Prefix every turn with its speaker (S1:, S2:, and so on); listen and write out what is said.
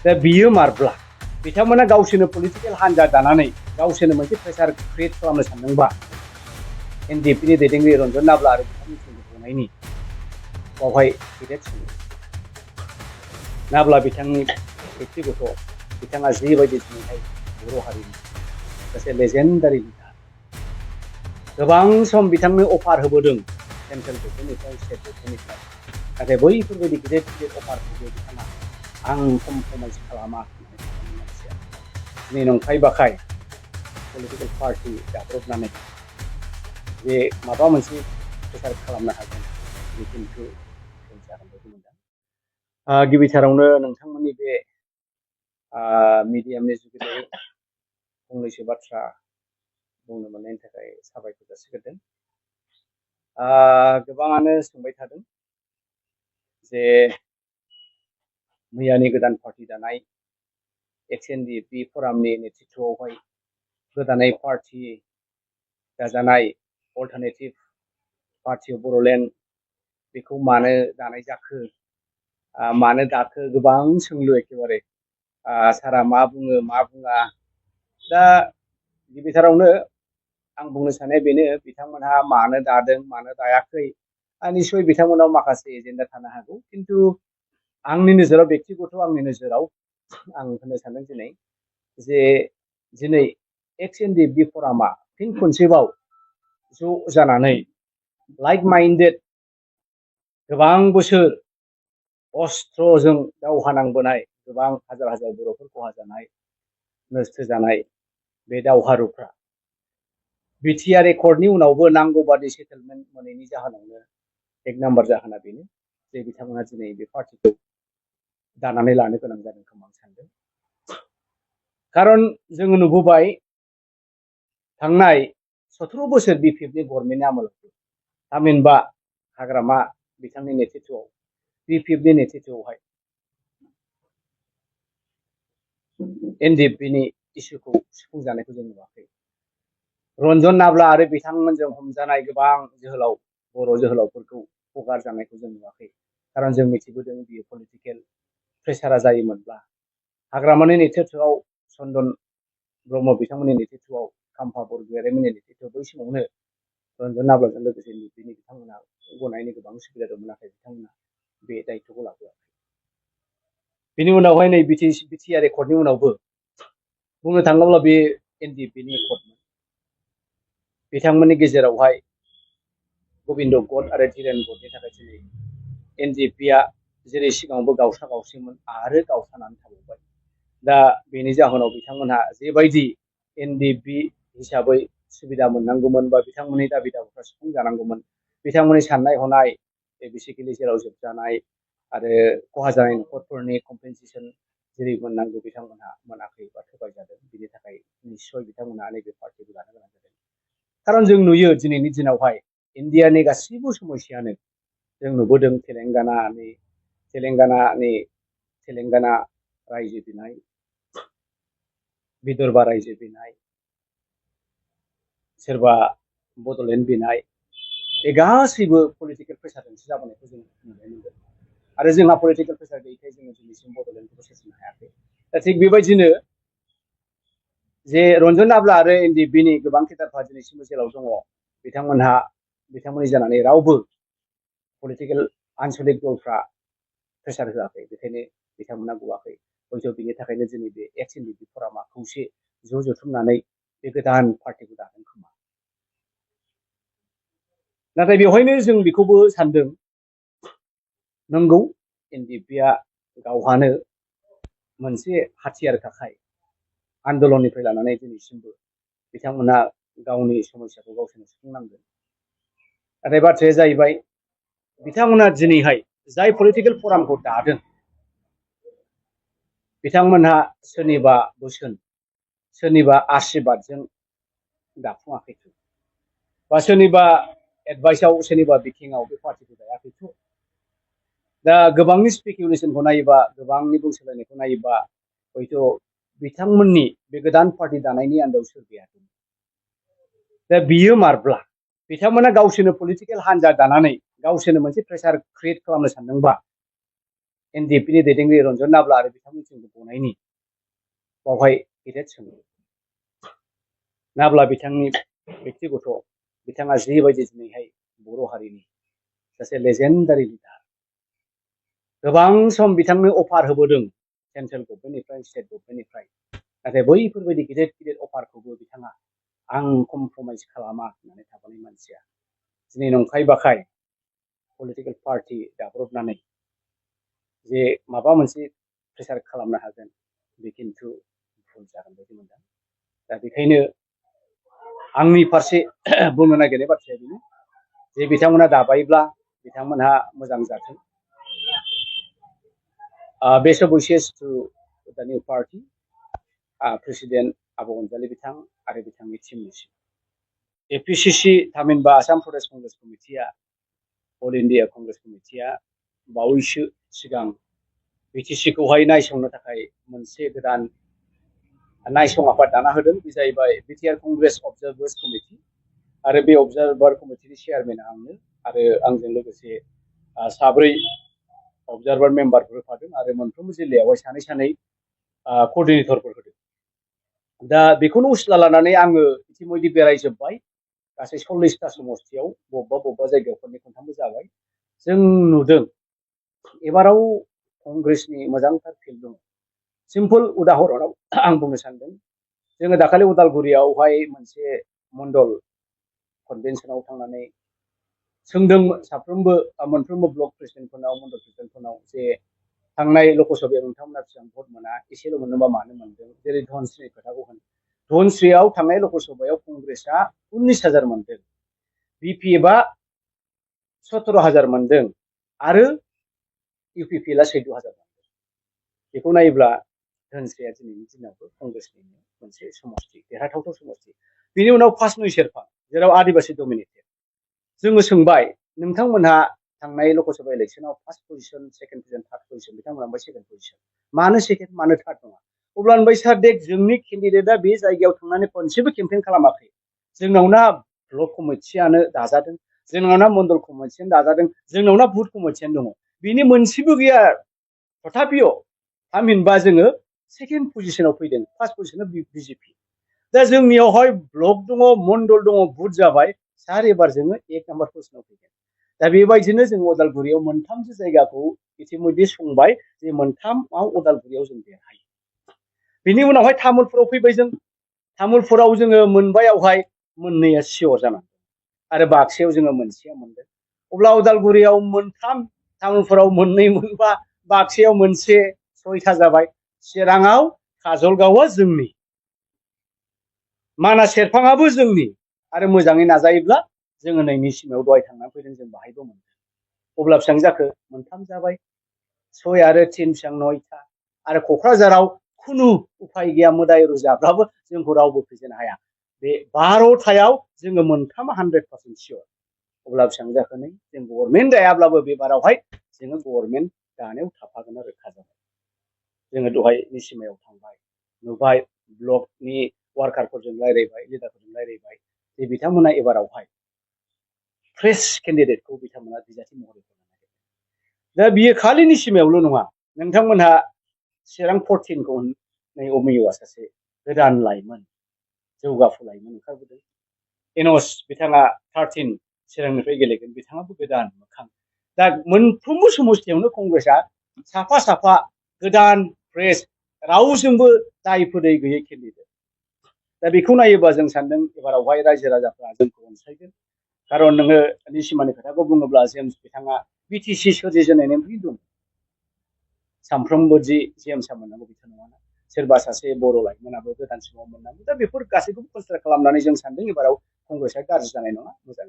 S1: दा बियो मारब्ला बिथांमोना गावसोरनो पलिटिकेल हान्जा दानानै गावसोरनो मोनसे प्रेसार क्रिएट खालामनो सानदोंबा एनडिएफनि दैदेनगिरि रन्जन नाब्ला आरो बिथांनि टिमखौ गनायनि बावहाय गेदेर सोङो नाब्ला बिथांनि बेक्तिगत बिथाङा जिबायदि दिनैहाय बर' हारिनि सासे लेजेन्डारि लिडार गोबां सम बिथांनो अफार होबोदों सेन्ट्रेल गभर्नमेन्टनिफ्राय स्टेट गभर्नमेन्टनिफ्राय नाथाय बैफोरबायदि गिदिर गिदिर अफारखौबो बिथाङा आं कमप्रमाइज खालामा होननानै साननाय मानसिया दिनै नंखाय बाखाय पलिटिकेल पार्टि दाब्रबनानै जे माबा मोनसे प्रेसार खालामनो हागोन बे खिन्थु जागोन बायदि मोनदों। गिबिथारावनो नोंथांमोननि बे मिडियामनि जुगिदै फंनैसो बाथ्रा बुंनो मोननायनि थाखाय साबायखर जासिगोरदों। गोबाङानो सोंबाय थादों जे मैयानि गोदान पार्टि दानाय एक्सएनडिपि फरामनि नेतृत्वआवहाय गोदानै पार्टि दाजानाय अल्टारनेटिभ पार्टि अफ बड'लेण्ड बेखौ मानो दानाय जाखो मानो दाखो गोबां सोंलु एखेबारे सारा मा बुङो मा बुङा दा गिबिथारावनो आं बुंनो साननाया बेनो बिथांमोनहा मानो दादों मानो दायाखै निस्सय बिथांमोनाव माखासे एजेन्डा थानो हागौ खिन्थु आंनि नोजोराव बेक्तिगत आंनि नोजोराव आं होननो सानदों दिनै जे दिनै एक्सएनडिएफबि फरामा फिन खनसेबाव ज' जानानै लाइक माइन्डेड गोबां बोसोर अस्त्रजों दावहा नांबोनाय गोबां हाजार हाजार बर'फोर खहा जानाय नस्थ' जानाय बे दावहारुफ्रा बिटिआर एकर्डनि उनावबो नांगौ बादि सेटेलमेन्ट मोनैनि जाहोनावनो एक नाम्बार जाहोना बेनो जे बिथांमोना दिनै बे पार्टिखौ दानानै लानो गोनां जादों खोमा आं सानदों। खारन जोङो नुबोबाय थांनाय 17 बोसोर बिपिएफनि गभर्नमेन्टनि आमोलाव थामहिनबा हाग्रामा बिथांनि नेतृत्वआव बिपिएफनि नेतृत्वआवहाय एनडिएफबिनि इसुखौ सुफुंजानायखौ जों नुवाखै। रन्जन नाब्ला आरो बिथांमोनजों हमजानाय गोबां जोहोलाव बर' जोहोलावफोरखौ हगारजानायखौ जों नुवाखै। खारन जों मिथिबोदों बियो पलिटिकेल प्रेसारा जायोमोनब्ला हाग्रामानि नेतृत्वआव चन्दन ब्रह्म बिथांमोननि नेतृत्वआव खाम्फा बरग'यारिमोननि नेतृत्वआव बै समावनो रन्जन नाब्लाजों लोगोसे एनडिएफबिनि बिथांमोना गनायनो गोबां सुबिदा दंमोन नाथाय बिथांमोना बे दायित्वखौ लाबोआखै। बिनि उनावहाय नै बिटिआर एकर्डनि उनावबो बुंनो थाङोब्ला बे एनडिएफबिनि एकर्डमोन बिथांमोननि गेजेरावहाय गबिन्द गद आरो धीरेन गदनि थाखाय दिनै एनडिएफबिआ जेरै सिगाङावबो गावस्रा गावस्रिमोन आरो गावस्रानानै थाबावबाय। दा बेनि जाहोनाव बिथांमोनहा जेबायदि एनडिएफबि हिसाबै सुबिदा मोननांगौमोन बा बिथांमोननि दाबि दावाफ्रा सुफुंजानांगौमोन बिथांमोननि साननाय हनाय बेसिकेलि जेराव जोबजानाय आरो खहा जानाय न'खरफोरनि कम्पेनसेसन जेरै मोननांगौ बिथांमोनहा मोनाखै बा थगायजादों बिनि थाखाय निस्सय बिथांमोनहा नैबे पार्टिखौ लानो गोनां जादों। खारन जों नुयो दिनैनि दिनावहाय इन्डियानि गासैबो समस्यानो जों नुबोदों तेलेंगाना रायजो बिनाय विदर्भा रायजो बिनाय सोरबा बड'लेण्ड बिनाय बे गासैबो पलिटिकेल प्रेसारजोंसो जाबोनायखौ जों नुनो मोनदों आरो जोंहा पलिटिकेल प्रेसार गैयैखाय जोङो दिनैसिम बड'लेण्डखौबो सोरजिनो हायाखै। दा थिग बेबायदिनो जे रन्जन नाब्ला आरो एनडिएफबिनि गोबां केडारफ्रा दिनैसिमबो जेराव दङ बिथांमोननि जानानै रावबो पलिटिकेल आनसलिक दलफ्रा प्रेसार होआखै बेखायनो बिथांमोना गवाखै हयथ' बिनि थाखायनो दिनै बे एक्सएनडिएफबि फरामा खौसे ज' जथुमनानै बे गोदान पार्टिखौ दादों खोमा। नाथाय बेवहायनो जों बेखौबो सानदों नंगौ एनडिएफबिआ गावहानो मोनसे हाथियारखाय आन्दलननिफ्राय लानानै दिनैसिमबो बिथांमोना गावनि समस्याखौ गावसोरनो सुफुंनांगोन। नाथाय बाथ्राया जाहैबाय बिथांमोना दिनैहाय जाय पलिटिकेल फरामखौ दादों बिथांमोनहा सोरनिबा बोसोन सोरनिबा आशीर्बादजों दाफुङाखैथ' बा सोरनिबा एडभाइसआव सोरनिबा बिथिङाव बे पार्टिखौ दायाखैथ'। दा गोबांनि स्पेकुलेसनखौ नायोबा गोबांनि बुंसोलायनायखौ नायोबा हयथ' बिथांमोननि बे गोदान पार्टि दानायनि आन्दोआव सोर गैया। दा बियो मारब्ला बिथांमोना गावसोरनो पलिटिकेल हान्जा दानानै गावसोरनो मोनसे प्रेसार क्रिएट खालामनो सानदोंबा एनडिएफनि दैदेनगिरि रन्जन नाब्ला आरो बिथांनि जोंखौ गनायनि बावहाय गेदेर सोङो नाब्ला बिथांनि व्यक्तिगत बिथाङा जिबायदि दिनैहाय बर' हारिनि सासे लेजेन्डारि लिडार गोबां सम बिथांनो अफार होबोदों सेन्ट्रेल गभर्नमेन्टनिफ्राय स्टेट गभर्नमेन्टनिफ्राय नाथाय बैफोरबायदि गिदिर गिदिर अफारखौबो बिथाङा आं कमप्रमाइज खालामा होननानै थाबोनाय मानसिया दिनै नंखाय बाखाय पलिटिकेल पार्टि दाब्रबनानै जे माबा मोनसे प्रेसार खालामनो हागोन बे खिन्थु भुल जागोन बायदि मोनदों दा बेखायनो आंनि फारसे बुंनो नागिरनाय बाथ्राया बेनो जे बिथांमोना दाबायब्ला बिथांमोनहा मोजां जाथों best of wishes to the new party President Abu Anjali बिथां आरो बिथांनि टीमनिसिम एपिसिसि थामहिनबा आसाम प्रदेश कंग्रेस कमिटिया अल इन्डिया कंग्रेस कमिटिया बावैसो सिगां बिटिसिखौहाय नायसंनो थाखाय मोनसे गोदान नायसं आफाद दाना होदों बे जाहैबाय बिटिआर कंग्रेस अबजार्भार्स कमिटि आरो बे अबजार्भार कमिटिनि चेयारमेना आंनो आरो आंजों लोगोसे साब्रै अबजार्भार मेम्बारफोर होफादों आरो मोनफ्रोमबो जिल्लायावहाय सानै सानै कअर्डिनेटरफोर होदों दा बेखौनो उसिला लानानै आङो इतिमধ্যে बेरायजोब्बाय गासै 40टा समस्तियाव बबेबा जायगायाव खननै खनथामबो जाबाय जों नुदों एबाराव कंग्रेसनि मोजांथार फिल्ड दं सिम्पल उदाहरनाव आं बुंनो सानदों जोङो दाखालि उदालगुरियावहाय मोनसे मण्डल कनभेनसनाव थांनानै सोंदों साफ्रोमबो मोनफ्रोमबो ब्लक प्रेसिडेन्टफोरनाव मण्डल प्रेसिडेन्टफोरनाव जे थांनाय लकसभायाव नोंथांमोना बेसेबां भट मोना एसेल' मोनोबा मानो मोनदों जेरै धनस्रीनि खोथाखौ होन धनस्रीयाव थांनाय लकसभायाव कंग्रेसआ 19,000 मोनदों बिपिएफआ 17,000 मोनदों आरो इउपिपिएलआ 14,000 मोनदों बेखौ नायोब्ला धनस्रीया दिनैनि दिनावबो कंग्रेसनि मोनसे समस्ति देरहाथावथाव समस्ति बिनि उनाव फासनुइ शेरफा जेराव आदिबासि डमिनेटेड जोङो सोंबाय नोंथांमोनहा थांनाय Lok Sabha इलेक्शनाव first position second position third position बिथांमोनहा ओमफ्राय सेकेन्ड पोजिशन मानो सेकेन्ड मानो थार्ड नङा अब्ला ओमफ्राय सार देख जोंनि केन्डिडेटआ बे जायगायाव थांनानै खनसेबो केम्पेइन खालामाखै जोंनावना ब्लक कमिटियानो दाजादों जोंनावना मण्डल कमिटियानो दाजादों जोंनावना बुथ कमिटियानो दङ बिनि मोनसेबो गैया तथापिय थामहिनबा जोङो सेकेन्ड पोजिशनाव फैदों फार्स्ट पोजिशनाव बिजेपि दा जोंनियावहाय ब्लक दङ मण्डल दङ बुथ जाबाय सार एबार जोङो एक नाम्बार पोजिशनाव फैगोन दा बेबायदिनो जों उदालगुरियाव मोनथामसो जायगाखौ इतिमধ্যে संबाय जे मोनथामाव उदालगुरियाव जों देरहायो बिनि उनावहाय तामुलपुराव फैबाय जों तामुलपुराव जोङो मोनबायावहाय मोननैया सियर जानानै आरो बाक्सायाव जोङो मोनसेया मोनदों अब्ला उदालगुरियाव मोनथाम तामुलपुराव मोननै मोनबा बाक्सायाव मोनसे 6था जाबाय चिराङाव काजलगावआ जोंनि मानास सेरफाङाबो जोंनि आरो मोजाङै नाजायोब्ला जोङो नैनि सिमायाव दहाय थांनानै फैदों जों बाहायबो मोनदों अब्ला बेसेबां जाखो मोनथाम जाबाय 6 आरो 3 बेसेबां 9था आरो क'क्राझाराव खुनु उफाय गैया मोदाय रोजाब्लाबो जोंखौ रावबो फेजेननो हाया बे 12थायाव जोङो मोनथाम 100% सियर अब्ला बेसेबां जाखो नै जों गभर्नमेन्ट दायाब्लाबो बे बारावहाय जोङो गभर्नमेन्ट दानायाव थाफागोन आरो रोखा जाबाय जोङो दहायनि सिमायाव थांबाय नुबाय ब्लकनि वार्कारफोरजों रायज्लायबाय लिडारफोरजों रायज्लायबाय जे बिथांमोना एबारावहाय फ्रेश केन्डिडेटखौ बिथांमोना बिजाथि महरै होनो नागिरदों दा बियो खालिनि सिमायावल' नङा नोंथांमोनहा चिरां 14खौ नै अमियआ सासे गोदान लाइमोन जौगाफु लाइमोन ओंखारबोदों एनस बिथाङा 13 चिरांनिफ्राय गेलेगोन बिथाङाबो गोदान मोखां दा मोनफ्रोमबो समस्तियावनो कंग्रेसआ साफा साफा गोदान फ्रेश रावजोंबो दाय फोदै गैयै केन्डिडेट दा बेखौ नायोबा जों सानदों एबारावहाय रायजो राजाफ्रा जोंखौ अनसायगोन खारन नोङो निसिमानि खोथाखौ बुङोब्ला जेम्स बिथाङा बिटिसि सोरजिजेननायनिफ्राय दं सामफ्रोमबो जि जेम्सआ मोननांगौ बिथां नङाना सोरबा सासे बर' लाइमोनाबो गोदान समाव मोननांगौ दा बेफोर गासैखौबो कनसिडार खालामनानै जों सानदों एबाराव कंग्रेसआ गाज्रि जानाय नङा मोजां